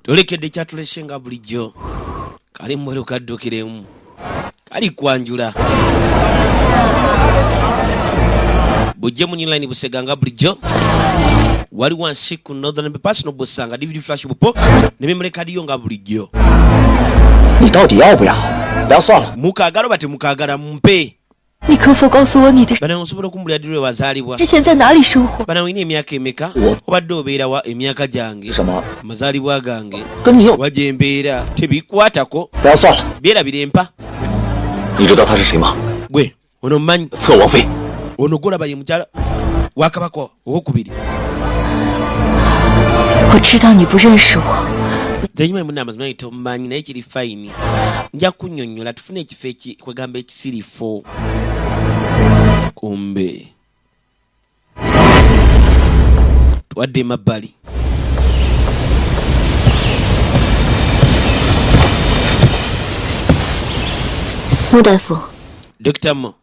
Tolekedde kyatulese nga bulijjo kali mweru kaddukiremu kali kwanjula bujje mu new line busega nga bulijjo wali wansi ku northern bypass nobusanga dvd flash bupo ne memory card yo nga bulijjo. 你到底要不要？不要算了。 Mukagala oba temukagala mumpe. 你可否告诉我你的 Bana osobola okumbulira ddi lwe wazaalibwa? 之前在哪里生活？ Bana olina emyaka emeka? Obadde obeera wa emyaka gyange? 什么？ Amazaalibwa gange 跟你有？ wa gye mbeera tebikwatako. 不要算了。 Byerabira empa. 你知道他是谁吗？ Gwe ono mmanyi. 侧王妃。 Ono gwolaba ye mukyala wa kabaka owokubiri. 我知道你不认识我， Tenyuma munna amazima nti tomumanyi naye kiri fayini. Nja kunnyonnyola tufune ekifo eki kwegamba ekisirifo. Kumbe twadde emabbali. 穆大夫， Dr. Mo.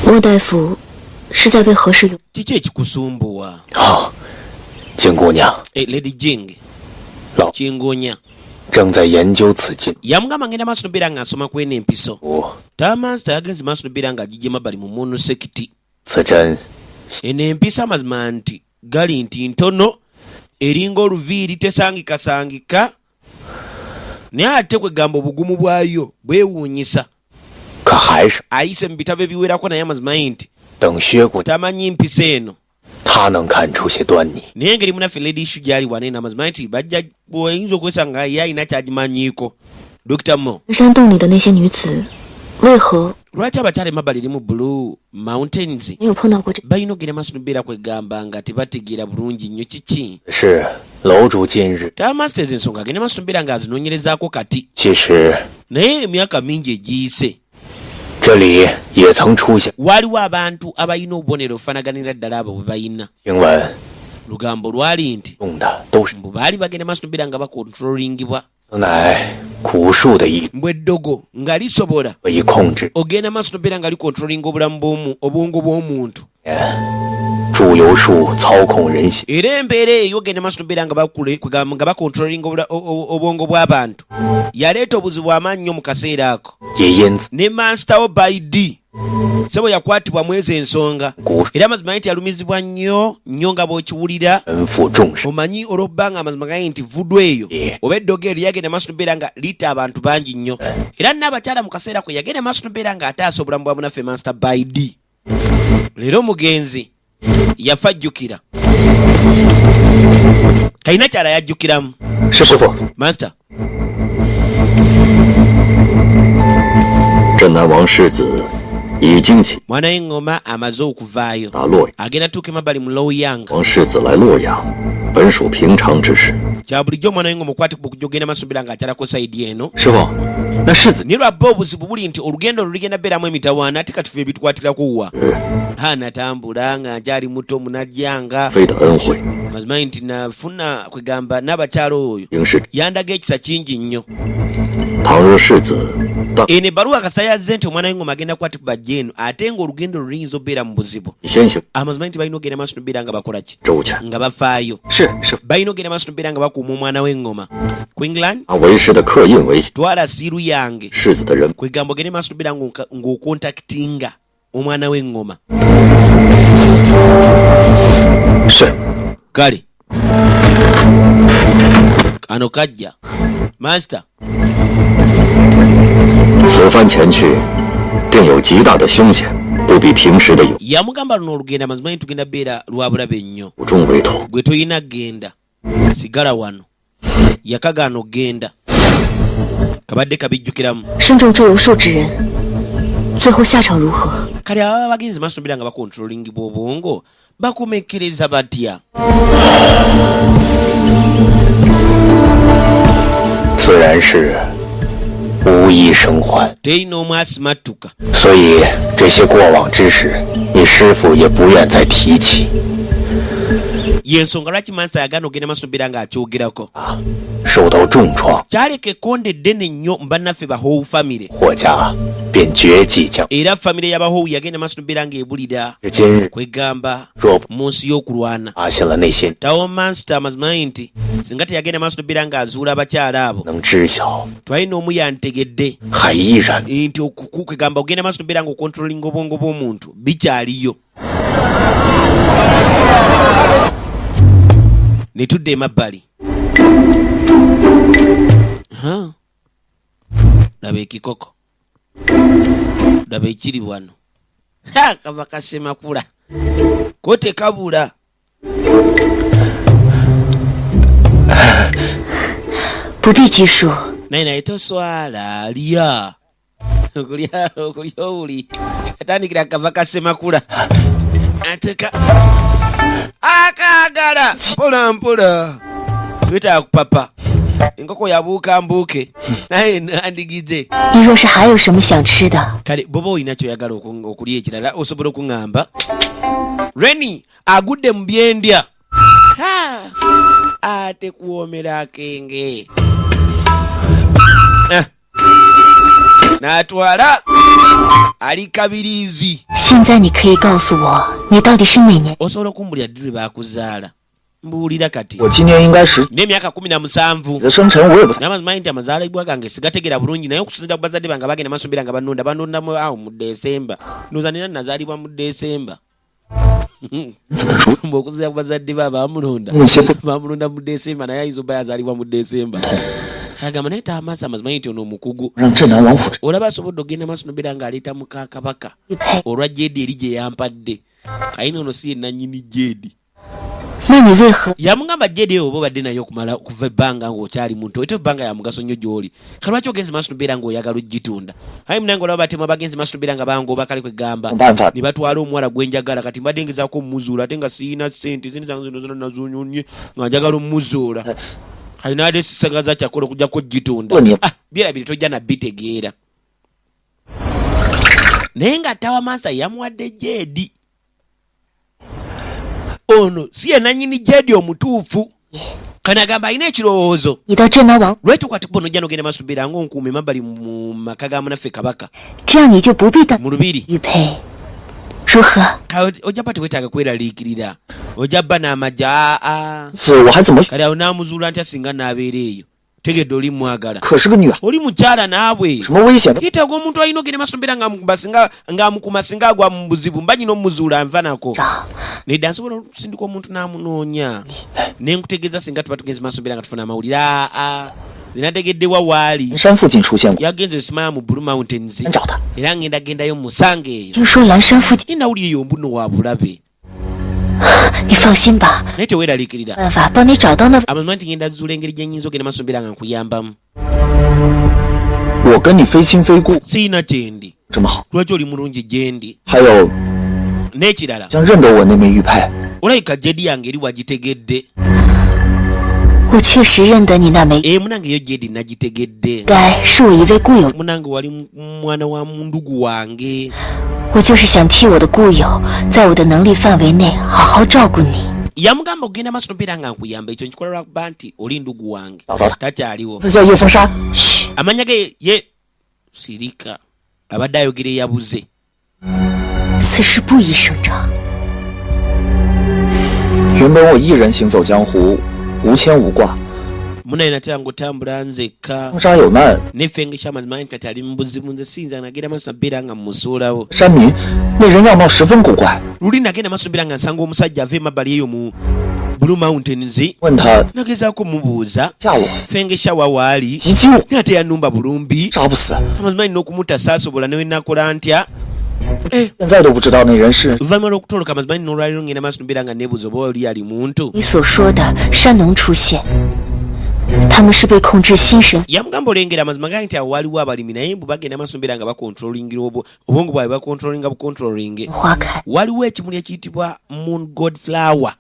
穆大夫是在为何事有？ Kiki ekikusumbuwa? 好，金姑娘 Eh, Lady Jing. 老 Kingonya. 正在研究此金 Yamugamba ngenda maaso nobeera nga nsoma kweno empiso. 符， Tamansi tayagenze maaso nobeera nga agijja emabbali mu mono sekiti. 此针 Eno empisa amazima nti gali nti ntono eringa oluviiri tesangikasangika naye ate kwegamba obugumu bwayo bwewuunyisa. 可还是 Ayise mu bitabo ebiwerako naye amazima ye nti 等薛姑娘， tamanyi mpisa eno. 她能看出些端倪。 Naye engeri munaffe Lady Shu gyali wano eno amazima nti bajja oyinza okwesanga ye alina kyagimanyiiko. Dr. Mo. 山洞里的那些女子，为何 Lwaki abakyala emabbali eri mu Blue Mountains 没有碰到过这？ balina okugenda maaso nobeera kwegamba nga tebategeera bulungi nnyo kiki? 是楼主今日 Tamasters ensonga agenda maaso nobeera ng'azinoonyerezaako kati. 其实 Naye emyaka mingi egiyise 这里也曾出现， waliwo abantu abalina obubonero obufaanaganira ddala abo bwe balina. 听闻 Lugambo lwali nti 用的都是 mbu baali bagenda maaso nobeera nga bakontrolingibwa. 此乃古树的一 Mbu eddogo nga lisobola 可以控制 ogenda maaso nobeera nga likontrolinga obulamu bw'omu obwongo bw'omuntu. 祝由术操控人心， Era embeera eyo ogenda maaso nobeera nga bakule- kugamba nga bakontrolinga obwongo bw'abantu yaleeta obuzibu amaanyi nnyo mu kaseera ako. 也因此 Ne mansitawo by d sebo yakwatibwa mu ezo ensonga. 古 Era amazima nti yalumizibwa nnyo nnyo nga bw'okiwulira. 人负重伤。 Omanyi olw'okuba nga amazima gali nti vudu eyo Yeah. oba eddogo eryo lyagenda maaso nobeera nga litta abantu bangi nnyo. Era n'abakyala mu kaseera kwe yagenda maaso nobeera nga ataasa obulamu bwa munaffe Master by D. Leero omugenzi yafa ajjukira kalina kyala yajjukiramu. 是师傅， Master. 镇南王世子已经起 Mwana w'eŋŋoma amaze okuvaayo 打洛阳， agenda tuuka emabbali mu Lowyang. 王世子来洛阳，本属平常之事。 Kya bulijjo omwana w'eŋŋoma okwatibwa okujja ogenda maaso nobeera ng'akyalako sayidi eno. 师傅，那世子 Naye lwabba obuzibu buli nti olugendo olwo lugenda beeramu emitawaana ate kati ffe ebitukwatiraku wa ha natambula nga nkyali muto munajjanga 妃的恩惠， mazima nti nafuna kwegamba n'abakyala oyo 应是 yandaga ekisa kingi nnyo. 倘若世子当 Eno ebbaluwa kasita yazze nti omwana w'eŋŋoma agenda kukwatibwa bajja eno ate ng'olugendo olwo luyinza obeera mu buzibu. 先行 Amazima nti balina okugenda maaso nobeera nga bakola ki? 周全， Nga bafaayo. 是是， Balina okugenda maaso nobeera nga bakuuma omwana w'eŋŋoma. Queengland 拿为师的刻印为 twala siiru yange 世子的人 kwegamba ogende maaso nobeera ng'okontakitinga omwana w'eŋŋoma. 是 Kale kano kajja master. 此番前去，定有极大的凶险，不比平时的有 Yamugamba luno olugenda mazima nti tugenda beera lwa bulabe nnyo. 中为头。 Gwe toyina genda sigala wano. Yakagaana okgenda kabadde kabijjukiramu. 身中祝由术之人，最后下场如何？ Kale ababa bagenzi maaso nobeera nga bakontrolingibwa obwongo bakomekkereza batya? 自然是无一生还。 Teri n'omu asimattuka. 所以这些过往之事，你师傅也不愿再提起。Yensonga lwaki Mansa yagaana ogenda maaso nobeera ng'akyogerako. 受到重创， Kyaleka ekkonde eddene nnyo mu bannaffe ba Hou family. 霍家便绝迹江。 Era famire y'abahowu yagenda maaso nobeera ng'ebulira 至今日， kwegamba 若不 mu nsi y'okulwana. 发现了那些 Tawo Mansita amazima nti singa teyagenda maaso nobeera ng'azuula abakyala abo, 能知晓， twalina omu yantegedde 还依然 nti kwegamba ogenda maaso nobeera ng'okontrolinga obwongo bw'omuntu bikyaliyo. Ne tudda emabbali. Ha. Laba ekikoko, laba ekiri wano. Ha, kava kasemakula ko tekabula. 不必拘束， Naye naye toswala, lya okulya okulya obuli atandikira kava kasemakula ateka akagala mpola mpola, twetaaga kupapa, enkoko yabuuka mbuuke naye nandigize. 你若是还有什么想吃的， Kale bwoba olina kyoyagala okulya ekirala osobola okuŋŋamba. Reni agudde mu byendya. Ha! Ate kuwoomera akenge. Ah. N'atwala ali kabiriizi. 现在你可以告诉我，你到底是哪年？ Osobola okumbulira ddi lwe baakuzaala? Mbuulira kati. 我今年应该十 N'emyaka 17. 你的生辰我也不太 N'amazima nti amazaalibwa gange sigategeera bulungi, naye okusinziira ku bazadde bange bagenda maaso mbeera nga banonda banondamu awo mu Desemba. Ndowooza nina nazaalibwa mu Desemba. 怎么如 Mbu okusinziira ku bazadde be abamulonda, 那些不 bamulonda mu Desemba, naye ayinza obba yazaalibwa mu Desemba. Kagamba naye taamaaso amazima nti ono omukugu 让镇南王府 olaba asobodde okugenda maaso nobeera ng'aleeta muka kabaka 玉佩， olwa jeedi eri gye yampadde. Ayina ono si ye nannyini jeedi. 那你为何 Yamugamba jeedi eyo oba obadde naye okumala okuva ebbanga ng'okyali muto, ete ebbanga ya mugaso nnyo gy'oli, kalwaki ogenze maaso nobeera ng'oyagala ogitunda? Aye munange olaba batemu abagenze maaso nobeera nga bangoba kale kwegamba 办法 ne batwala omuwala gwe njagala. Kati mbadde ngezaako omuzuula ate nga siyina ssente, sente zange zino zona nazunyonye nga njagala omuzuula, kali naate sisagaza kyakola okujjako gitunda. Oni- Ah, byerabire tojja nabitegeera. Naye nga tawa masa yamuwadde jeedi ono si ye nannyini jeedi omutuufu. Kanagamba alina ekirowoozo. 你到镇南王， Lwaki okwata kuba nojja nogenda maaso tubeera ngaonkuuma emabbali mu maka ga munaffe kabaka 这样你就不必担 mu lubiri? 玉佩，如何？ Ojja bba tewetaaga kweraliikirira, ojja bba n'amajja aa. 子我还怎么？ Kale awo naamuzuula ntya singa naabeera eyo? Tegedde oli mwagala. 可是个女孩， Oli mukyala naabwe. 什么危险的？ Yeetaaga omuntu alina ogenda maaso mbeera ng'amukuma singa agwa mu buzibu, mba nyina omuzuula nva nako. Nedda, nsobola okusindika omuntu n'amunoonya nenkutegeeza singa tuba tugenze maaso mbeera nga tufuna amawulire. Aa, zinategeddewa waali. 山附近出现过， Yagenze osimaya mu Blue Mountains. 难找他。 Era ngenda gendayo musange eyo. 听说蓝山附近， Ninawulire eyo mbuno wa bulabe. 你放心吧， Naye teweeraliikirira. 办法帮你找到那 Amazima nti ngenda zuula engeri gye nnyinza ogenda maaso mbeera nga nkuyambamu. 我跟你非亲非故， Siina kyendi. 这么好， Lwaki oli mulungi gyendi? 还有 N'ekirala, 像认得我那枚玉佩， olabika jedi yange eri wagitegedde. 我确实认得你那枚， E munange eyo jedi nagitegedde. 该是我一位故友， Munange wali mwana wa mundugu wange. 我就是想替我的故友，在我的能力范围内好好照顾你。 Yamugamba okugenda maaso nobeera nga nkuyamba, ekyo nkikola lwakuba nti oli ndugu wange. 找到他， Takyaliwo. 自叫叶风沙， 嘘， Amanya ge ye sirika abadde ayogera eyabuze. 此事不宜声张。 原本我一人行走江湖，无牵无挂， Munaye natera ngaotambula nzekka. 风沙有难， Neffe ekyamazima nti kati ali mu buzibu, nze siyinza nagenda maaso nabeera nga mmusuulawo. 山民那人样貌十分古怪， Luli nagenda maaso nabeera nga nsanga omusajja ava emabbali eyo mu Blue Mountains. 问他 Nagezaako mubuuza 吓我， fengeshawa waali, 袭击我， naye ate yanumba bulumbi. 杀不死， Amazima nina okumutta saasobola newe nakola ntya. Eh, 现在都不知道那人是 oluvannyuma lw'okutoloka amazima nina olwaliro ngenda maaso nobeera nga neebuuza oba oli ali muntu. 你所说的山农出现，他们是被控制心神 Yamugamba olengera amazima gali nti awo waliwo abalimi, naye mbu bagenda maaso nobeera nga bakontrolingira obwongo bwabwe bakontrolinga bukontrolinge. 花开， Waliwo ekimuli ekiyitibwa moon god flower,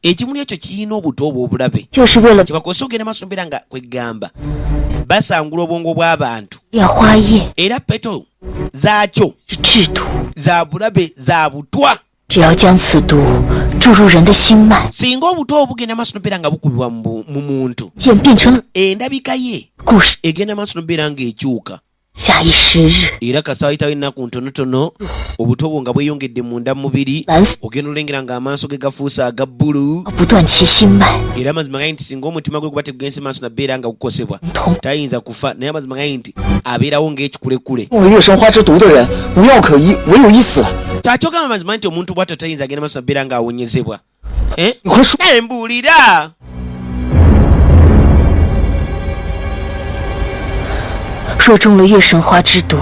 ekimuli ekyo kirina obuto obw'obulabe 就是为了 kyebakozesa ogenda maaso nobeera nga kwegamba basangula obwongo bw'abantu. 要花叶 Era peto zaakyo 是制毒， za bulabe za butwa. 只要将此毒注入人的心脉， Singa obuto obugenda maaso nobeera nga bukubibwa mu bu- mu muntu, 渐变成 endabika ye 故事。 egenda maaso nobeera ng'ekyuka. 假以时日， Era kasita wayitawo ennaku ntonotono, obuto bwo nga bweyongedde munda mu mubiri, 蓝色 ogenda olengera ng'amaaso ge gafuuse aga bbulu. 不断其心脉， Era amazima gali nti singa omutima gwe guba tegugenze maaso nabeera nga gukosebwa, 同 tayinza kufa, naye amazima gali nti abeerawo ng'ekikulekule. 中了月生花之毒的人，无药可医，唯有一死。 Kyakyogamba amazima nti omuntu bw'atyo tayinza agenda maaso nabeera ng'awonyezebwa. Eh? 你快说！ Naye mbuulira. 若中了月神花之毒，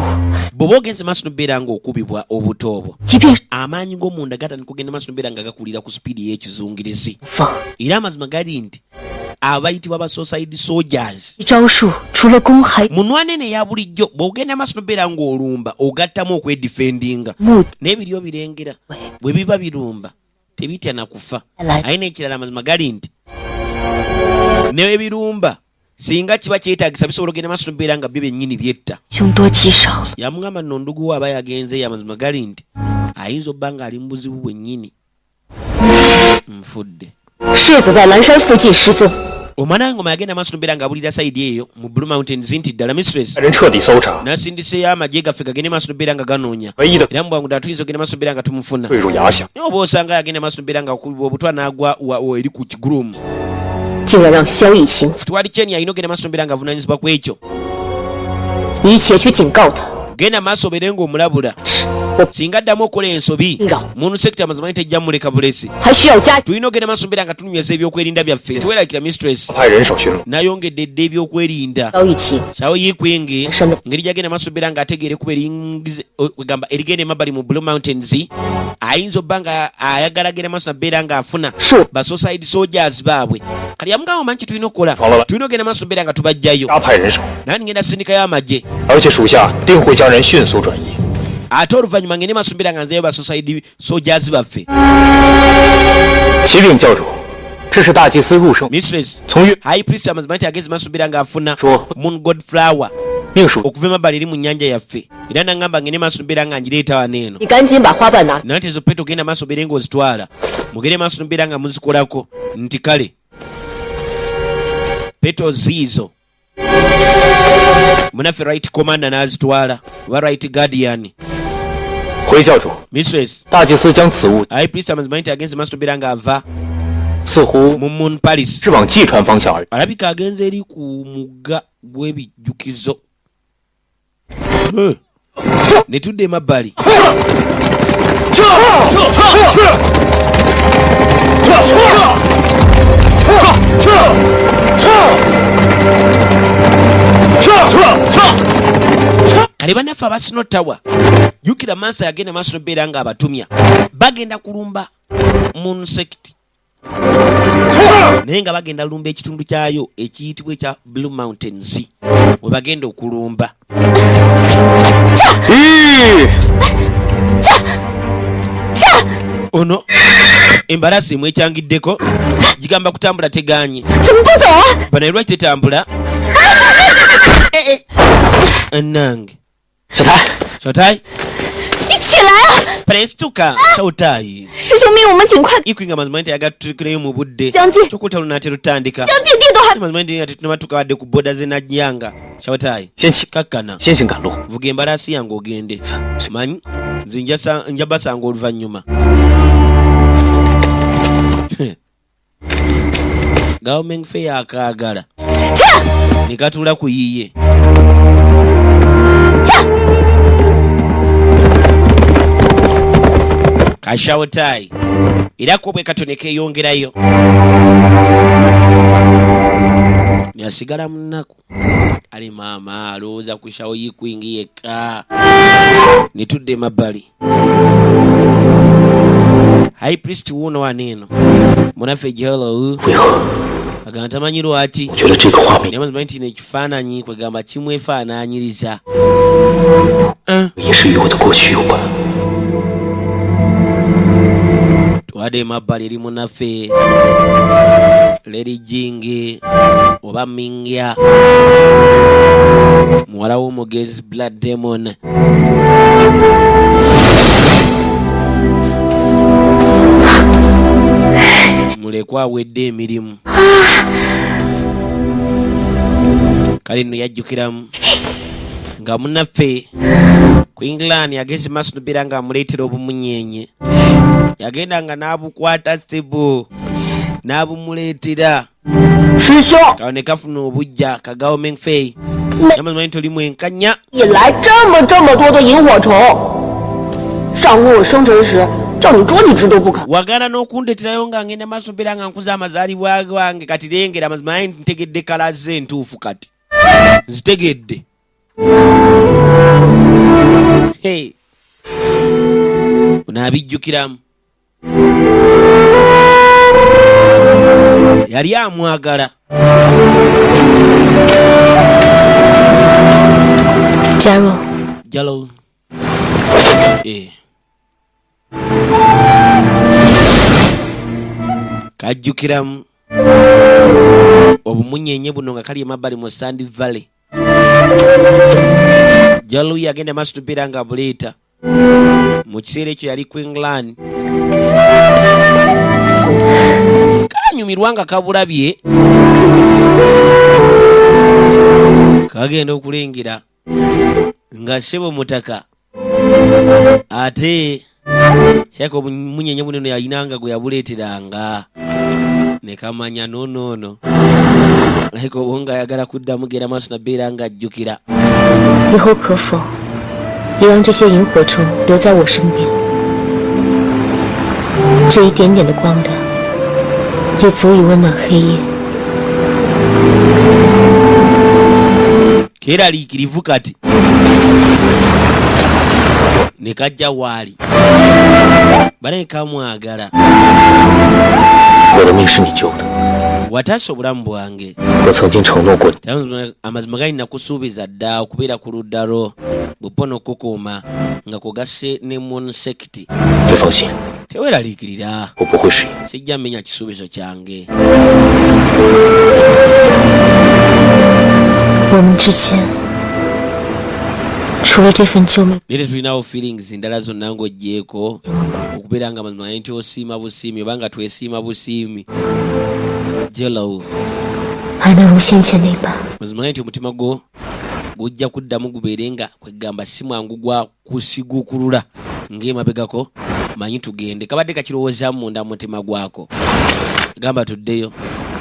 Bw'oba ogenze maaso nobeera ng'okubibwa obuto obwo, 即便 amaanyi g'omunda gatandika okugenda maaso nobeera nga gakulira ku sipiidi y'ekizungirizi. 放 Era amazima gali nti abayitibwa ba suicide soldiers, 招数，除了攻还 mu nwanene eya bulijjo bw'ogenda maaso nobeera ng'olumba ogattamu okwedifendinga. 目 N'ebiryo birengera bwe biba birumba tebitya na kufa. Aye n'ekirala, amazima gali nti nebirumba singa kiba kyetaagisa bisobola ogenda maaso nobeera nga byo byennyini byetta. 凶多吉少了。 Yamugamba nno ndugu we aba yagenzeeyo, amazima gali nti ayinza obba ng'ali mu buzibu bwennyini, nfudde. 世子在蓝山附近失踪， Omwana w'engoma yagenda maaso nobeera ng'abulira sayidi eyo mu Blue Mountains nti ddala mistress 派人彻底搜查， nasindiseyo amagye gaffe gagende maaso nobeera nga ganoonya. 唯一的 Era mu bwangu ddala tuyinza ogenda maaso nobeera nga tumufuna. 坠入崖下。 Naye oba osanga yagenda maaso nobeera nga akubibwa obutwa n'agwa wa- eri ku kigurumu. 竟然让萧逸行 Twali kyeni alina ogenda maaso nobeera nga avunaanyizibwa ku ekyo. 你且去警告他， Genda maaso obeere ng'omulabula, singa addamu okukola ensobi Nga. munu sekita amazima nti tejja muleka bulesi. 还需要加 Tulina ogenda maaso nobeera nga tunyweza ebyokwerinda byaffe. Teweerabikira mistress 派人手巡逻， nayongedde dda ebyokwerinda. 萧逸行。 Kyawo yikwenge Shana. ngeri gyagenda maaso obeera ng'ategeera ekuba kwegamba erigenda emabbali mu Blue Mountains, ayinza obba nga ayagala genda maaso nabeera ng'afuna Sure. ba suicide soldiers baabwe. Kati yamugamba, omanyi kyetulina okukola, Twala- tulina ogenda maaso nobeera nga tubajjayo. 加派人手， Naye ngenda sindikayo amagye, 而且属下定会将人迅速转移。 ate oluvannyuma ngende maaso nobeera nga nzayo ba suicide soldiers baffe. 启禀教主，这是大祭司入圣 Mistress, 从月 high priest amazima nti agenze maaso nobeera ng'afuna Sure. moon god flower 命属 okuva emabbali eri mu nnyanja yaffe, era nangamba ngende maaso nobeera nga ngireeta wano eno. 你赶紧把花瓣拿， Nanti ezo peto genda maaso obeere ng'ozitwala, mugende maaso nobeera nga muzikolako. Nti kale peto ziizo munaffe right commander n'azitwala oba right guardian. 回教主， Mistress, 大祭司将此物 high priest amazima nti agenze maaso nobeera ng'ava 似乎 mu Moon Palace, 是往济川方向而 alabika agenze eri ku mugga gw'ebijjukizo. Huh. Ne tudda emabbali. Kale bannaffe abasino tawa, jjukira mansita yagenda maaso nobeera nga abatumya bagenda kulumba munsekiti, naye nga bagenda lumba ekitundu kyayo ekiyitibwa ekya Blue Mountains we bagenda okulumba. Ono embalasi emwekyangiddeko gigamba kutambula teganye. 怎么不走啊？ Bano lwaki tetambula? Nange 小谭， sotai. 你起来啊！ Prenstuka sotai. 师兄命我们尽快 Ikwinga amazima nti agatutukireyo mu budde. Janji. Kyokka lunatera tutandika. 将弟弟都还 Amazima nti nga tetunabatuuka wadde ku boda z'enajyanga sotai. 先起， Kakkana. 先行赶路。 Vuga embalasi yange ogende, manyi nze nja basanga oluvannyuma. Gavumenti fe yakaagala ne katuula ku yiye. Kashawotayi era ko bwe kato ne keeyongerayo yasigala mu nnaku. Ale maama alowooza ku shawo yikwingi yekka. Ne tudda emabbali, high priest wuuno wano eno munaffe jeholowu 为何 agamba tamanyi lwaki, 我觉得这个画面 naye amazima nti nekifaananyi kwegamba kimwefaanaanyiriza. 也是与我的过去有关？ Twadde emabbali eri munaffe leri jingi oba mingya muwala w'omugezi Blood Demon. Mulekwa awedde emirimu. Kale nno yajjukiramu nga munnaffe ku England yagezi maaso nobeera nga amuleetera obumunyenye, yagenda nga n'abukwata ssebo n'abumuleetera. 师兄， Kawo ne kafuna obujja kagawo Mengfei, amazima nti oli mwenkanya. 引来这么这么多的萤火虫。上回我生辰时叫你捉几只都不肯。 Wagaana n'okundeeterayo nga ngenda maaso mbeera nga nkuza amazaalibwa gange. Kati lengera, amazima naye ntegedde kalaze entuufu, kati nzitegedde. Hey. Ono abijjukiramu yali amwagala. 加入 Jalo. Eh. Kajjukiramu obumunyenye buno nga kali emabbali mu Sand Valley. Jalo yagenda maaso tubeera nga buleeta mu kiseera ekyo yali ku England, kanyumirwa nga kabulabye, kagenda okulengera nga ssebo mutaka ate kyaka obumunyenye bunene yayinanga gwe yabuleeteranga ne kamanya nonoono like obwo ayagala kuddamu genda maaso nabeera nga ajjukira. 以后可否也让这些萤火虫留在我身边？这一点点的光亮，也足以温暖黑夜。 Keraliikirivu kati ne kajja waali banaye kamwagala. 我的命是你救的， Wataasa obulamu bwange. 我曾经承诺过你， Amazima gali nakusuubiza dda okubeera ku ludda lwo bwepona okukuuma nga kugasse ne monsekiti. 你放心， Teweeraliikirira. 我不会食言。 Sijja mmenya kisuubizo kyange. 我们之间，除了这份救命， Naye tetulinawo feelings ndala zonna ng'oggyeeko okubeera nga mazima nti osiima busiimi oba nga twesiima busiimi jelo. 还能如先前那般， Mazima nti omutima gwo gujja kuddamu gubeere nga kwegamba si mwangu gwa kusigukulula ng'emabegako. Manyi tugende kabadde kakirowoozaamu munda mu mutima gwako, gamba tuddeyo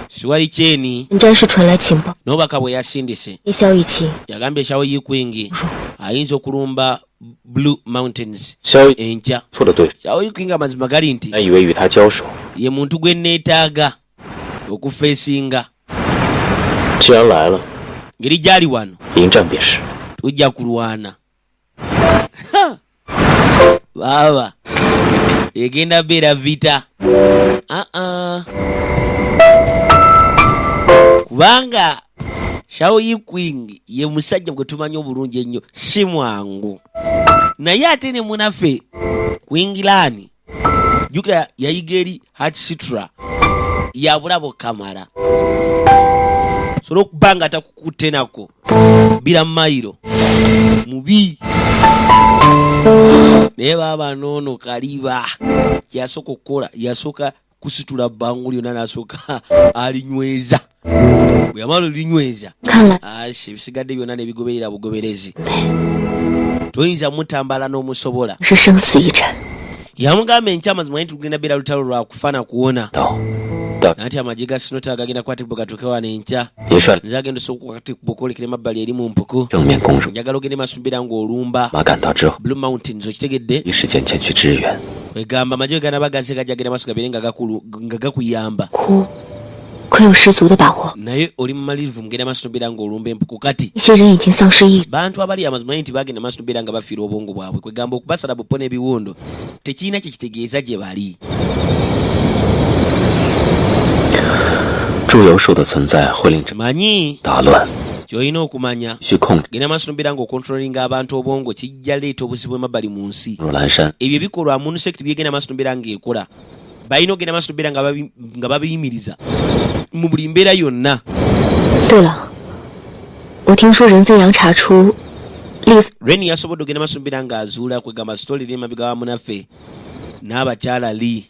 siwali kyeni. 战士传来情报， N'obubaka bwe yasindise 叶萧雨晴 yagambye Shawo Yikwingi ayinza okulumba Blue Mountains 萧逸 enkya. 错的对手， Shawo Yikwingi amazima gali nti 但以为与他交手， ye muntu gwe neetaaga okufeesinga. 既然来了， Ngeri gyali wano, 迎战便是。 tujja kulwana. Ha! Baaba egenda beera vita. Aa, kubanga Shawo Yikwing ye musajja gwe tumanyi obulungi ennyo, si mwangu, naye ate ne munaffe Kwingirani, jjukira yayiga eri Hatsitra yabulabo kamala sobola okuba nga takukutte nako bira mayiro mubi, naye baaba noono kaliba kyeyasooka okukola, yasooka kusitula bbangu lyonna nasooka alinyweza. Bwe yamala olinyweza, 看来 ashe ebisigadde byonna nebigoberera bugoberezi, toyinza mutambala n'omusobola. 是生死一战。 Yamugamba enkya amazima nti tugenda beera lutalo lwa kufa na kuwona. 到，到， Nanti amagye ga Sinota gagenda kukwatibwa gatuuke wano enkya. 您率 Nze agenda osooka okukwatibwa okwolekera emabbali eri mu mpuku. 正面攻入， Njagala ogende masumbira ng'olumba 马赶到之后， Blue Mountains, okitegedde? 一时间前去支援。 Kwegamba amagye ganaba gaze gajja genda maaso gabeere nga nga gakuyamba. 哭，可有十足的把握。 Naye oli mumalirivu mugenda maaso nobeera ng'olumba empuku kati? 一些人已经丧失意志， Bantu abali amazima nti bagenda maaso nobeera nga bafiirwa obwongo bwabwe, kwegamba okubasala bupo n'ebiwundu tekirina kye kitegeeza gye bali. 祝由术的存在会令这 Manyi 打乱， kyolina okumanya, 必须控制 genda maaso nobeera ng'okontrolinga abantu obwongo kijja leeta obuzibu emabbali mu nsi. 入蓝山。 Ebyo ebikolwa munusekiti byegenda maaso nobeera ng'ekola, balina ogenda maaso nobeera nga babiyimiriza mu buli mbeera yonna. 对了，我听说任飞扬查出利 Reni yasobodde ogenda maaso nobeera ng'azuula kwegamba sitoli eri emabega wa munaffe n'abakyala Lee.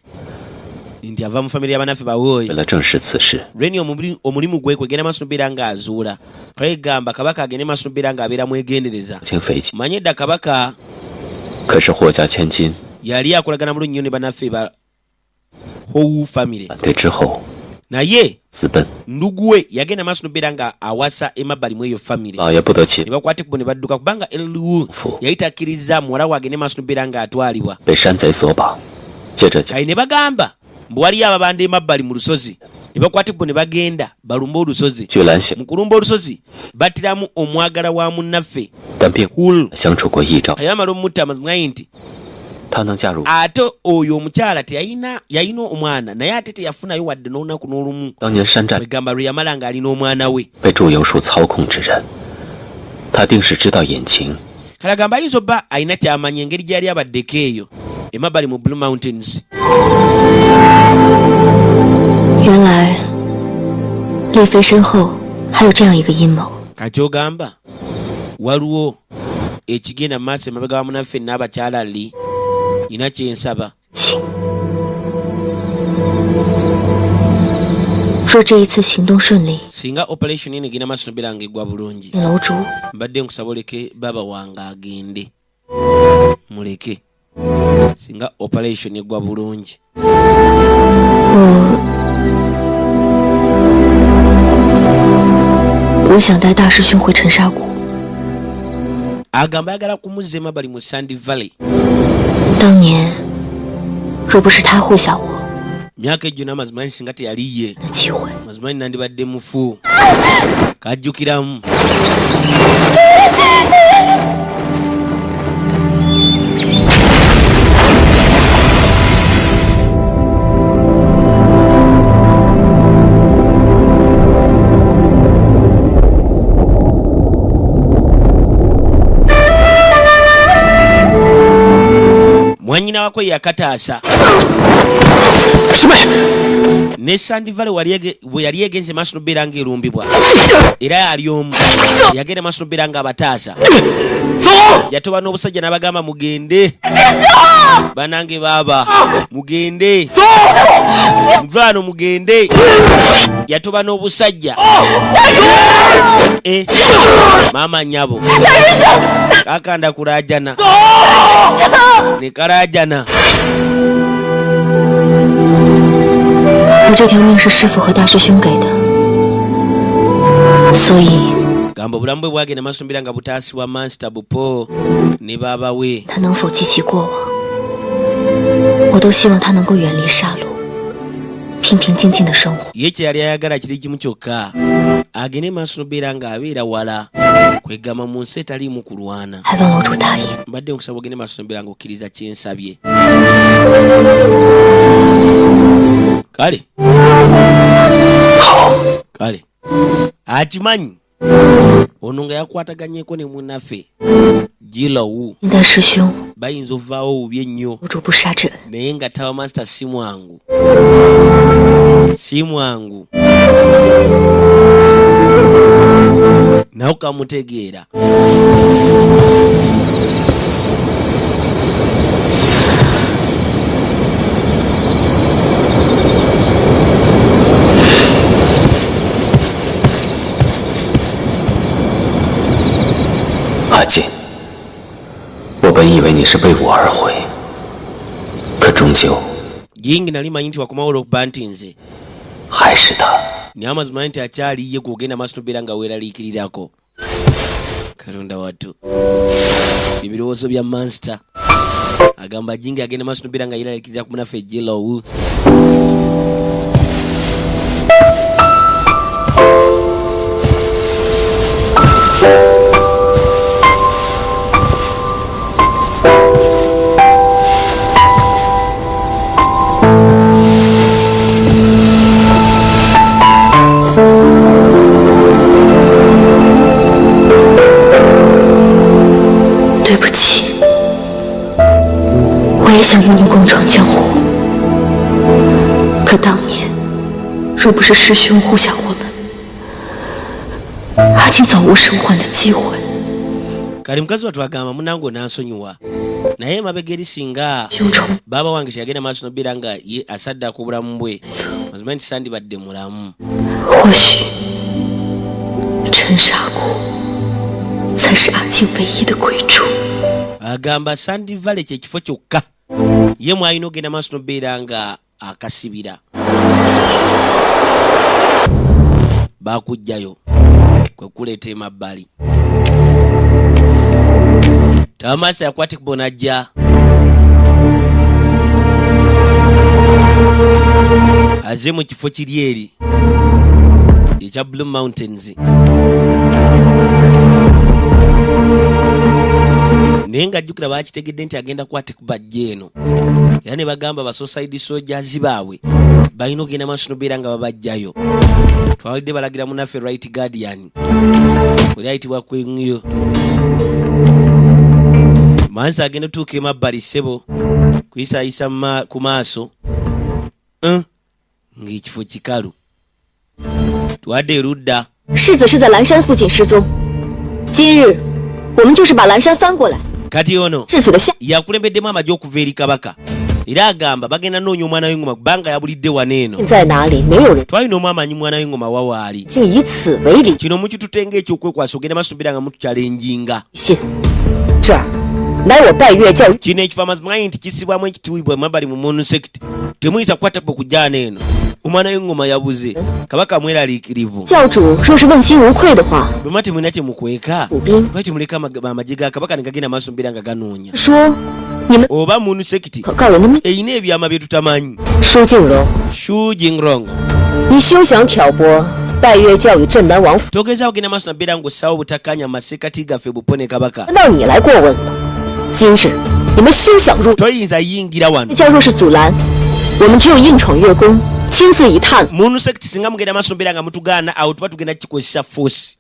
Nti ava mu famire y'abanaffe bawooyi. 为了证实此事， Reni omulimu gwe kwegenda maaso nobeera ng'azuula. Kale gamba kabaka agende maaso nobeera ng'abeera mwegendereza. 清匪夷， Manye edda kabaka 可是霍家千金 yali akolagana bulungi nnyo ne bannaffe ba Howu family. 反对之后 Naye 私奔， ndugu we yagenda maaso nobeera nga awasa emabbali mu eyo famire. 老爷不得其 Ne bakwata ekkubo ne badduka kubanga Elwu yali takkiriza muwala we agende maaso nobeera ng'atwalibwa. 被山贼所绑，接着将 Kale ne bagamba mbu waliyo ababanda emabbali mu lusozi, ne bakwata ekkubo ne bagenda balumbe olusozi. 居兰雪， Mu kulumba olusozi battiramu omwagala wa munnaffe 但并 Hul. 相处过一朝， Kale bamala omutta, amazima gali nti 他能嫁入 ate oyo omukyala teyalina, yalina omwana naye ate teyafunayo wadde n'olunaku n'olumu. 当年山寨 Kwegamba lwe yamala ng'alina omwana we. 被祝由术操控之人，他定是知道隐情， Kale agamba ayinza obba alina kyamanya engeri gyali abaddeko eyo emabbali mu Blue Mountains. 原来丽妃身后还有这样一个阴谋。 Kakyogamba waliwo ekigenda mu maaso emabega wa munaffe n'abakyala li nina kyensaba. 情。若这一次行动顺利， Singa operation eno egenda maaso nobeera nga eggwa bulungi, 楼主 mbadde nkusaba oleke baba wange agende, muleke singa operation eggwa bulungi. 我想带大师兄回沉沙谷。 Agamba ayagala kumuzza emabbali mu Sandy Valley. 当年若不是他护下我 Myaka egyo n'amazima nti singa teyali ye, 的机会， mazima nti nandibadde mufu. Kajjukiramu. Mwanyina wako yakataasa. 师妹， Ne Sandivale bwe yali egenze maaso nobeera ng'erumbibwa, era yali omu yagenda maaso nobeera ng'abataasa. Yatoba n'obusajja n'abagamba, mugende banange, baaba mugende, muvaano mugende. Yatoba n'obusajja. Eh, maama nyabo kakanda kulajana ne kalajana. 我这条命是师傅和大师兄给的，所以 Gamba obulamu bwe bwagenda maaso nobeera nga butaasibwa Mansita Bupo ne baaba we. 他能否记起过往，我都希望他能够远离杀戮，平平静静的生活。 Ye kye yali ayagala kiri kimu kyokka, agende maaso nobeera ng'abeera wala, kwegamba mu nsi etaliimu kulwana. 还望楼主答应。 Mbadde nkusaba ogende maaso nobeera ng'okkiriza kyensabye. Kale kale akimanyi ono nga yakwataganyeko ne munnaffe Gilowu, 金大师兄， bayinza ovaawo obubi ennyo. 楼主不杀之恩。 Naye nga tawa master si mwangu, si mwangu, nawe kamutegeera. 阿锦，我本以为你是为我而回，可终究 Yingi nali manyi nti wakomawo olwokuba nti nze, 还是他。 naye amazima nti akyali ye gwogenda maaso nobeera nga weeraliikirirako. Katonda wattu, ebirowoozo bya Mansita agamba jingi agenda maaso nobeera nga yeeraliikirira ku munaffe Jilowu. 对不起，我也想与你共闯江湖，可当年若不是师兄护下我们，阿青早无生还的机会。 Kale mukazi wattu agamba, munange onansonyiwa, Naye emabega eri singa baaba wange teyagenda maaso nobeera nga ye asaddaka obulamu bwe, mazima nti sandibadde mulamu. 或许陈沙谷才是阿庆唯一的归处。 Agamba Sandy Valley kyekifo kyokka ye mwalina ogenda maaso nobeera nga akasibira. Bakugjayo kwe kuleeta emabbali. Tamasa yakwata ekkubo n'ajja aze mu kifo kiri eri ekya Blue Mountains, naye ng'ajjukira bakitegedde nti agenda kukwata ekkubo ajja eno, era ne bagamba ba suicide soldiers baabwe balina ogenda maaso nobeera nga babajjayo. Twalidde balagira munaffe Right Guardian oli ayitibwa Kwengiyo. Mansi agenda otuuka emabbali ssebo kuyisaayisa ku maaso, ng'ekifo kikalu. Twadde erudda. 世子是在蓝山附近失踪，今日我们就是把蓝山翻过来， Kati ono 世子的下 yakulembeddemu amagye okuva eri kabaka, era agamba bagenda noonya omwana w'engoma kubanga yabulidde wano eno. 在哪里，没有人 Twalina omwamanyi mwana w'engoma wawaali. 竟以此为理 Kino mukitutenga ekyokwekwasa ogenda maaso nobeera nga mutukyalenjinga. 信。这儿乃我拜月教 Kino ekifo amazima nti kisibwamu ekitiibwa emabbali mu Moon Sect, temuyinza kukwata kujjaana eno. Omwana w'engoma yabuze, kabaka mweraliikirivu. 教主若是问心无愧的话， Bwe muba temulina kye mukweka, 府兵 lwaki temuleka amagye ga kabaka ne gagenda maaso mbeera nga ganoonya? 说你们 Oba Moon Sect 可告人的命。 erina ebyama bye tutamanyi. 舒静荣， Shu Jingrong, 你休想挑拨拜月教与镇南王府， togezaako genda maaso nabeera ng'ossaawo obutakkaanya mu masekkati gaffe bupone kabaka. 轮到你来过问了。今日你们休想入 Toyinza yingira wano. 教，若是阻拦，我们只有硬闯月宫，亲自一探。 Moon Sect singa mugenda maaso nobeera nga mutugaana, awo tuba tugenda kikozesa force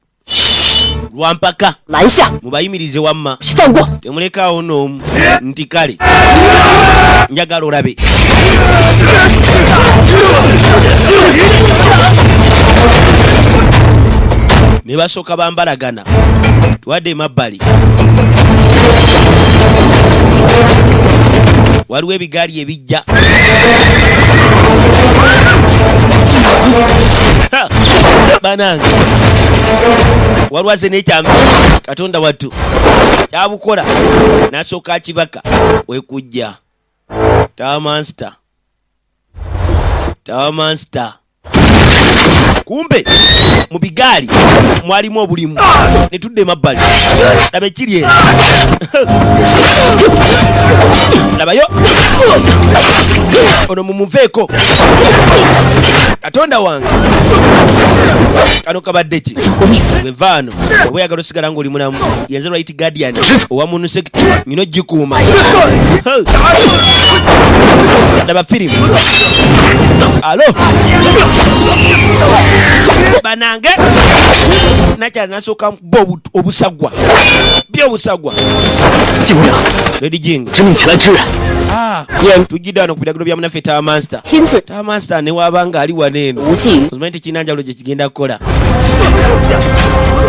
lwampaka. 拦下， Mubayimirize wamma. 放过。 Temulekaawo n'omu. Nti kale njagala olabe. Ne basooka bambalagana. Twadde emabbali, waliwo ebigaali ebijja. Ha! Banange, waliwo aze n'ekyambe. Katonda wattu, kyabukola n'asooka akibaka wekujja tamansta tamansta. Kumbe mu bigaali mwalimu obulimu. Ne tudda emabbali, laba ekiri eno, labayo ono mumuveeko. Katonda wange, kano kabadde ki? Wevaano oba oyagala osigala ng'oli mulamu. Yenze Right Guardian owa Moon Sect, nyina ogikuuma. Laba firimu. Alo banange, nakyala nasooka bo obusagwa byobusagwa. 金姑娘， Lady Jing, 知命前来支援。 Ah, 眼 tujjidde wano ku biragiro bya munaffe Tawa Master. 亲自 Tawa Master ne waabanga ali wano eno, 无忌于 ozimanyi tekirina njawulo gye kigenda kukola.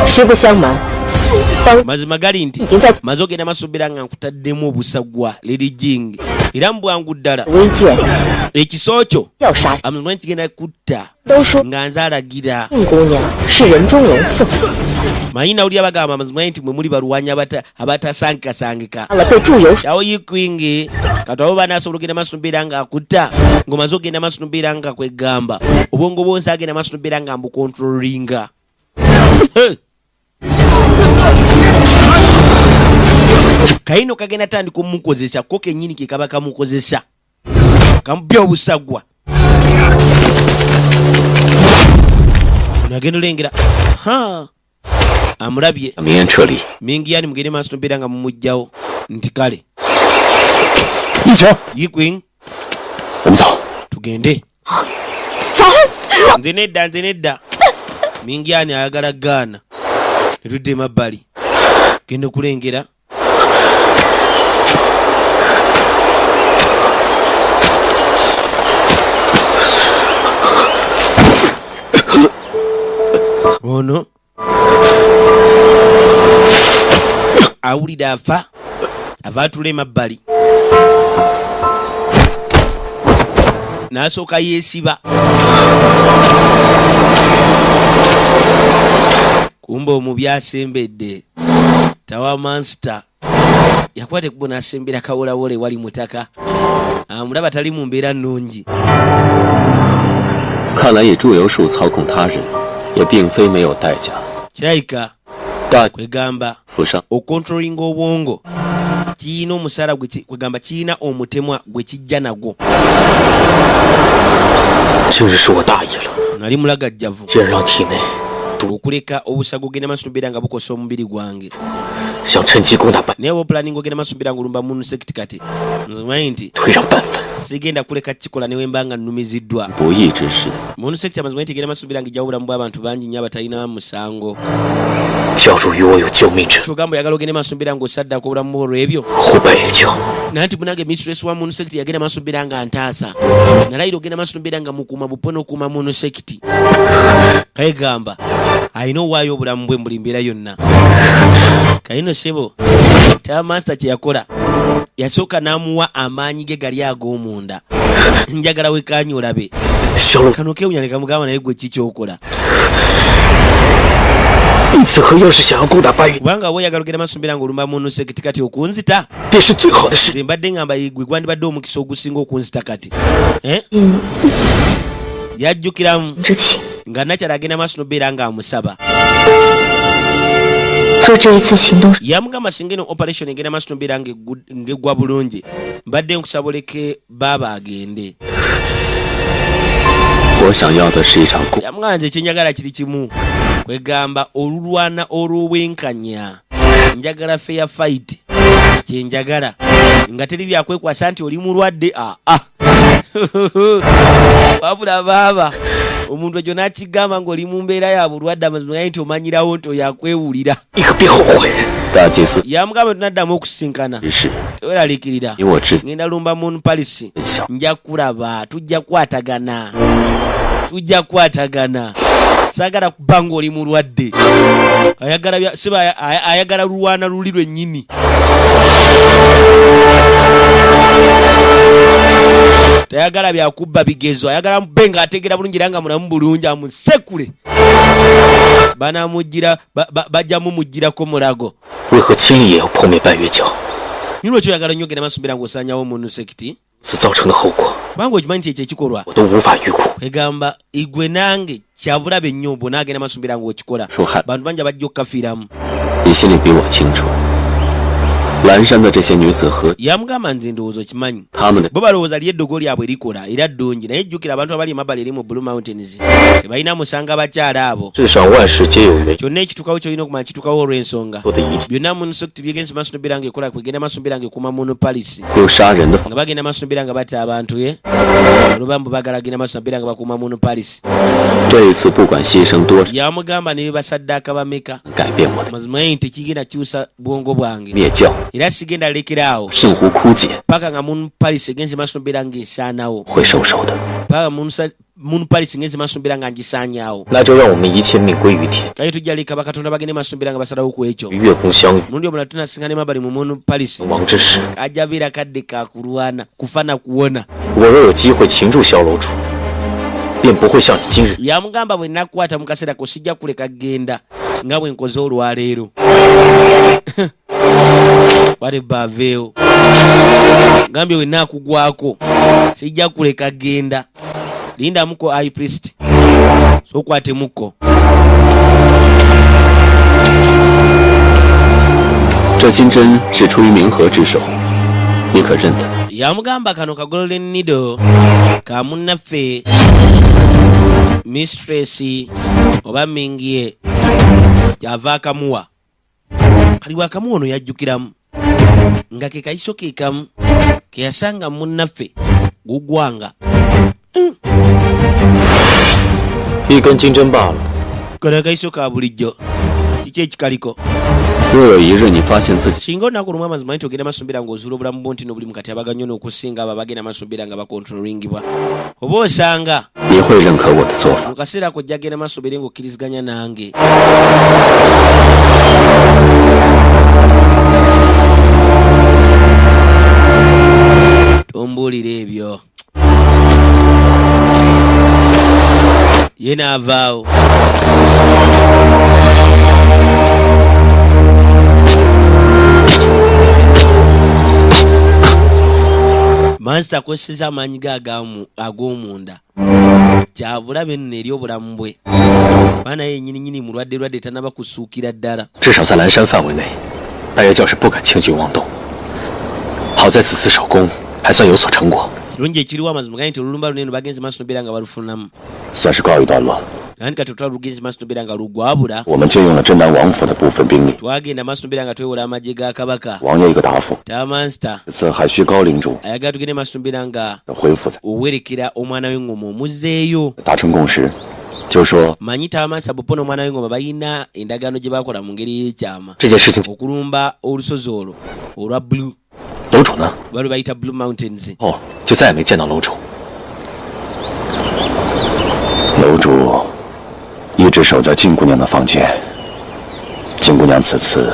实不相瞒，方 Mazima gali nti 已经在 maze ogenda masobera nga nkutaddemu obusagwa, Lady Jing, era mu bwangu ddala 微贱 ekiso kyo 要杀， amazima kigenda kutta 都说 nga nze alagira. 应姑娘是人中龙凤， Manyi nawulira bagamba amazima nti mwe muli balwanyi abatasangikasangika. 了被祝由 Kyawo yikwingi kati abo banasobola ogenda maaso nobeera nga akutta ng'omaze ogenda maaso nobeera nga kwegamba obwongo bwonsi agenda maaso nobeera nga mbukontrolinga. Hey! Kayino kagenda tandika omukozesa ko kennyini ke kaba kamukozesa kamubya obusagwa. Ono agenda olengera ha amulabye. 让明安撤离， Mingiyani mugende maaso nobeera nga mumugjawo. Nti kale. 一起， Yikwing, 我们走。 Tugende. Nze nedda, nze nedda. Mingyani ayagala gaana. Netudde emabbali, genda okulengera ono awulira afa. Ava atula emabbali n'asooka yeesiba. Kumbe omubi asembedde tawa mansita yakwata ekkubo n'asembera kawolawole wali mutaka amulaba tali mu mbeera nnungi. 看来以祝由术操控他人，也并非没有代价。 Kirabika 大 kwegamba 府上 okontrolinga obwongo kiyina omusaala kwegamba kiyina omutemwa gwe kijja nagwo. 今日是我大意了， Nali mulagajjavu 竟然让体内 okuleka obusago ogenda maaso nobeera nga bukosa omubiri gwange. 想趁机攻打半， Naye oba ogenda maaso nobeera nga olumba Moon Sect kati nzimanyi nti 退让半分。 sigenda kuleka kikola ne wemba nga nnumiziddwa. 不义之事， Moon Sect amazima nti egenda maaso nobeera nga ejjawo obulamu bw'abantu bangi nnyo abatalina musango. 教主与我有救命之恩， Kyogamba oyagala ogende maaso nobeera ng'osaddako obulamu bwo olw'ebyo? 胡白也教。 Naye nti munange mistress wa Moon Sect yagenda maaso nobeera nga ntaasa nalayira ogenda maaso nobeera nga mukuuma bupo n'okuuma Moon Sect. Kayegamba alina owaayo obulamu bwe mu buli mbeera yonna. Kayino sebo tamaster kye yakola yasooka n'amuwa amaanyi ge gali ag'omunda. Njagala wekaanya olabe. 小鲁， Kano kewunya ne kamugamba naye gwe ki kyokola? 义子和要是想要攻打白云， Kubanga weeyagala ogenda maaso nobeera ng'olumba Moon Sect kati okunzita 便是最好的事。 Nze mbadde ngamba gwe gwandibadde omukisa ogusinga okunzita kati. Eh? Yajjukiramu 之情。 nga nakyala agenda maaso nobeera ng'amusaba. 说这一次行动 Yamugamba singa eno operation egenda maaso nobeera ng'eggwa bulungi mbadde nkusaba oleke baaba agende. 我想要的是一场公 Yamugamba nze kyenjagala kiri kimu kwegamba olulwana olw'obwenkanya njagala fair fight kyenjagala nga teri byakwekwasa nti oli mulwadde aa wabula baaba omuntu ekyo n'akigamba ng'oli mu mbeera ya bulwadde amazima gali nti omanyirawo nti oyo akwewulira. 一个别后悔。 大祭司 Yamugamba tunaddamu okusisinkana 之事， teweraliikirira 你我之 ngenda lumba Moon Palace 小 nja kulaba tujja kukwatagana tujja kukwatagana saagala kuba ng'oli mulwadde ayagala siba ayagala lulwana luli lwennyini tayagala byakubba bigezo ayagala mube ng'ategeera bulungi era nga mulamu bulungi amusekule banamujjira bajja mumugirako mulago. 为何亲力也要破灭半月教？ Nilwekyo oyagala nnyo ogenda maaso mbeera ng'osaanyawo Moon Sect 此造成的后果， kubanga okimanyi nti ekyo ekikolwa 我都无法预估。 egamba igwe nange kyabulabe nnyo bw'onaagenda maaso mbeera ng'okikola 说汉， bantu bangi abajja okukafiiramu. 你心里比我清楚。蓝山的这些女子和 Yamugamba nze ndowooza okimanyi 她们的 bo balowooza li eddogo lyabwe likola era ddungi naye jjukira abantu abali emabbali eri mu Blue Mountains tebalina musanga bakyala abo. 世上万事皆有原因， Kyonna ekitukawo kyolina okumanya kitukawo olw'ensonga. 做的一切 Byonna Moon Sect byegenze maaso nobeera ng'ekola kwegenda maaso nobeera ng'ekuuma Moon Palace 用杀人的方 nga bagenda maaso nobeera nga batta abantu ye olubambu baagala genda maaso nobeera nga bakuuma Moon Palace. 这一次不管牺牲多少， Yamugamba ne bebasaddaaka bameka 改变我的 mazima ye nti tekigenda kyusa bwongo bwange 灭教， era sigenda lekeraawo 圣湖枯竭 paka nga Moon Palace egenze maaso nobeera ng'esaanawo 会收手的。 paka Moon Palace ngenze maaso nobeera nga ngisaanyaawo. 那就让我们一切命归于天， Kale tujja leka bakatonda bagende maaso nobeera nga basalawo ku ekyo. 与月宫相遇， Mulundi omulala tunasingana emabbali mu Moon Palace 亡之时， ajja beera kadde kakulwana kufa na kuwona. 我若有机会擒住萧楼主，便不会像你今日 Yamugamba bwe nakukwata mu kaseera ko sijja kuleka genda nga bwe nkoze olwaleero. Wale baveewo gambye bwe naakugwako sijja kuleka genda lindamuko high priest sokwatemuko. 这金针是出于冥河之手，你可认得？ Yamugamba kano ka golden needle ka munnaffe mistress oba mingie kyava akamuwa kali bwakamuwa ono yajjukiramu nga ke kayiso ke kamu ke yasanga munnaffe gugwanga. 一根金针罢了。 Kano akayiso ka bulijjo kiki ekikaliko? 若有一日你发现自己 Singa olunaku lumu amazima nti ogenda maaso mbeera ng'ozuula obulamu bwo nti n'obuli mu kati abaga nnyo n'okusinga abo abagenda maaso mbeera nga bakontrolingibwa oba osanga 你会认可我的做法， mu kaseera ako ojja genda maaso obeere ng'okkiriziganya nange. Tombuulira ebyo. Ye n'avaawo. Mansita akozesezza amaanyi ge ag'omunda. Kyabulabe nno eri obulamu bwe. Kuba naye yennyini nnyini mulwadde lwadde tannaba kusuukira ddala. 至少在蓝山范围内，大约教是不敢轻举妄动。好在此次首功还算有所成果。 Kirungi ekiriwo amazima gali nti olulumba luno eno bagenze maaso nobeera nga balufunamu. 算是告一段落。 Anti kati olutalo lugenze maaso nobeera nga lugwabula. 我们借用了镇南王府的部分兵力， Twagenda maaso nobeera nga twewola amagye ga kabaka. 王爷一个答复。 Tamansita 这次还需高领主 ayagala tugende maaso nobeera nga 回复 owerekera omwana w'engoma omuzzeeyo. 达成共识，就说 Manyi Tamansita Bopo n'omwana w'engoma balina endagaano gye bakola mu ngeri y'ekyama. 这件事情， Okulumba olusozi olwo olwa Blue 楼主呢？ oba lwe bayita Blue Mountains. 哦，就再也没见到楼主。 楼主一直守在金姑娘的房间。金姑娘此次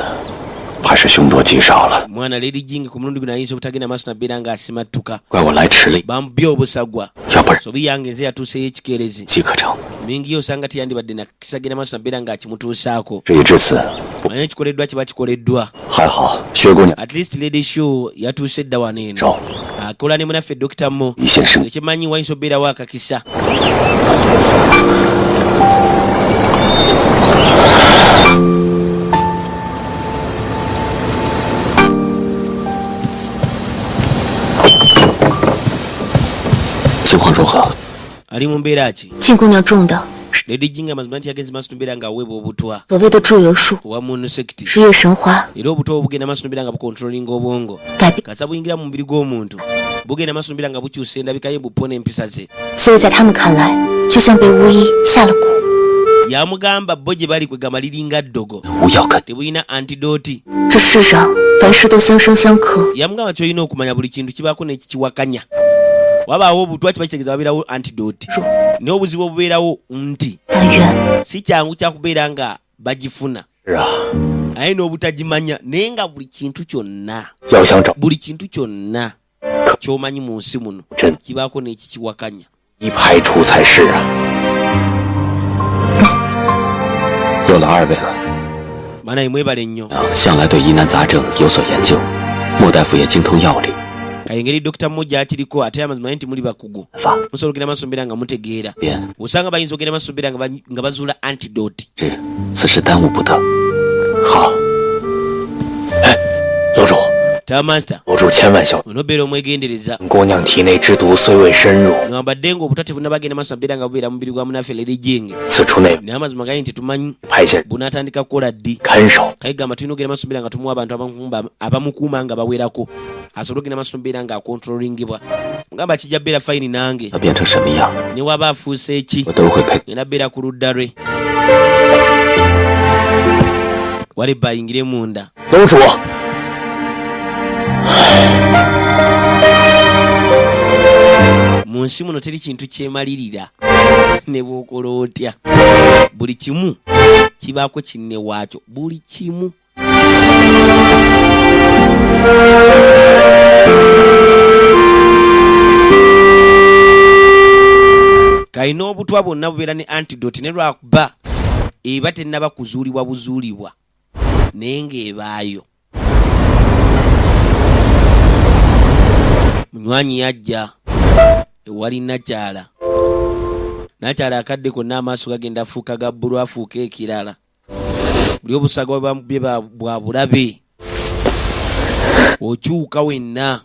怕是凶多吉少了。 Mwana Lady Jing ku mulundi guno ayinza obutagenda maaso nabeera ng'asimattuka. 怪我来迟了， Bamubye obusagwa. 要不然 Sobi yange nze yatuuseyo ekikerezi. 机可成。 Mingi yo osanga teyandibadde nakisagenda maaso nabeera ng'akimutuusaako. 事已至此， Manye ekikoleddwa kiba kikoleddwa. 还好薛姑娘 At least Lady Shu yatuuse dda wano eno. 手 Akola ne munaffe Dr. Mo. 一线生。 Ekimanyi wayinza obeerawo akakisa. 情况如何？ Ali mu mbeera ki? 静姑娘中的 Lady Jinga amazima nti yagenze maaso nobeera ng'aweebwa obutwa 所谓的祝由术 obwa monosect. 是月神花 Era obutwa obwo bugenda maaso nobeera nga bukontrolinga obwongo. 改变， Kasa buyingira mu mubiri gw'omuntu bugenda maaso nobeera nga bukyusa endabika ye buppo n'empisa ze. 所以在他们看来，就像被巫医下了蛊。 Yamugamba bo gye bali kwegamba liringa ddogo. 无药可 Tebulina antidote. 这世上凡事都相生相克， Yamugamba ky'olina okumanya buli kintu kibaako n'ekikiwakanya. Wabaawo obutwa kiba kitegeeza wabeerawo antidote. Naye obuzibu obubeerawo nti 但愿 si kyangu kya kubeera nga bagifuna 是啊， aye n'obutagimanya naye nga buli kintu kyonna 要想找 buli kintu kyonna ky'omanyi mu nsi muno 真 kibaako n'ekikiwakanya. 一排除才是啊。有劳二位了。 Banaye mwebale nnyo. 向来对疑难杂症有所研究，莫大夫也精通药理。 Kale engeri Dr. Mo gy'akiriko ate amazima nti muli bakugu. 法 Musobola okugenda maaso mbeera nga mutegeera. 边 Osanga bayinza okugenda maaso mbeera nga bazuula antidote. 是此事耽误不得。好。哎，楼主， Tamansita 楼主千万小 onobeera omwegendereza. 姑娘体内之毒虽未深入， Ngambadde ng'obutwa tebunnabagenda maaso mbeera nga bubeera mu mubiri gwa munaffe Lady Jing. 此处内 Naye amazima gali nti tumanyi 派遣 bunaatandika kukola ddi. 看守。 Kale gamba tulina okugenda maaso mbeera nga tumuwa abantu abamukuuma nga bawerako asobole okugenda maaso mbeera ng'akontrolingibwa. Mugamba kijja bbeera fayini nange 要变成什么样， ne waba afuuse ki 我都会陪。 ngenda bbeera ku ludda lwe. Walebba ayingire munda. 楼主， Mu nsi muno teri kintu kyemalirira ne bw'okola otya. Buli kimu kibaako kinne waakyo. Buli kimu. Kalina obutwa bwonna bubeera ne antidote ne lwakuba eba tennaba kuzuulibwa buzuulibwa naye ng'ebaayo. Munywanyi yajja ewali Nakyala. Nakyala akadde konna amaaso gagenda afuuka ga bbulu afuuka ekirala. Buli obusagwa bwe bamubye bwa bulabe. Okyuka wenna.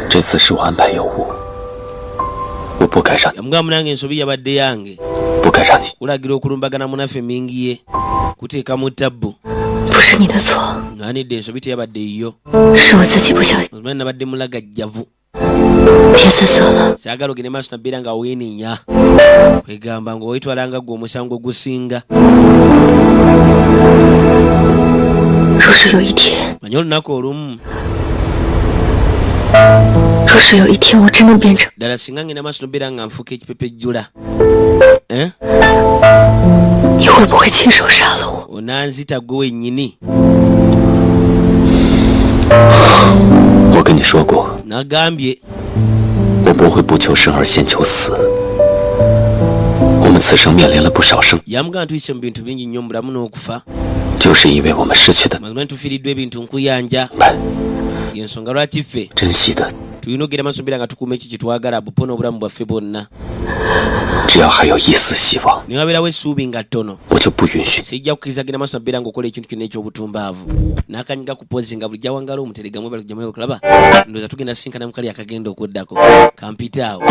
这次是我安排有误，我不该让， Yamugamba munange ensobi yabadde yange. 不该让你。 Kulagira okulumbagana munaffe mingi ye kuteeka mu tabbu. 不是你的错， Nganidde ensobi teyabadde yiyo. 是我自己不小心。 Ozimanyi nabadde mulagajjavu. 别自责了， Saagala ogende maaso nabeera nga weenenya. Kwegamba ng'oyitwala nga ggwe omusango ogusinga. 若是有一天， Manye olunaku olumu 若是有一天我真的变成 ddala singa ngenda maaso nobeera nga nfuuka ekipepejjula. 你会不会亲手杀了我？ Onanzita gwe wennyini. 我跟你说过， Nagambye 我不会不求生而先求死。我们此生面临了不少生， Yamugamba tuyise mu bintu bingi nnyo mu bulamu n'okufa. 就是因为我们失去的 Mazima tufiiriddwa ebintu nkuyanja, 们 yensonga lwaki ffe 珍惜的， tulina okugenda maaso mbeera nga tukuuma ekyo kyetwagala bupo n'obulamu bwaffe bwonna. 只要还有一丝希望， Ne wabeerawo essuubi nga ttono, 我就不允许 sijja kukkiriza genda maaso nabeera ng'okola ekintu kyonna ekyobutumbaavu. N'akanyiga ku pozi nga bulijjo awangala omuterega mwebale kujja mwebale kulaba. Ndowooza tugenda sisinkana mukali akagenda okuddako kampite awo.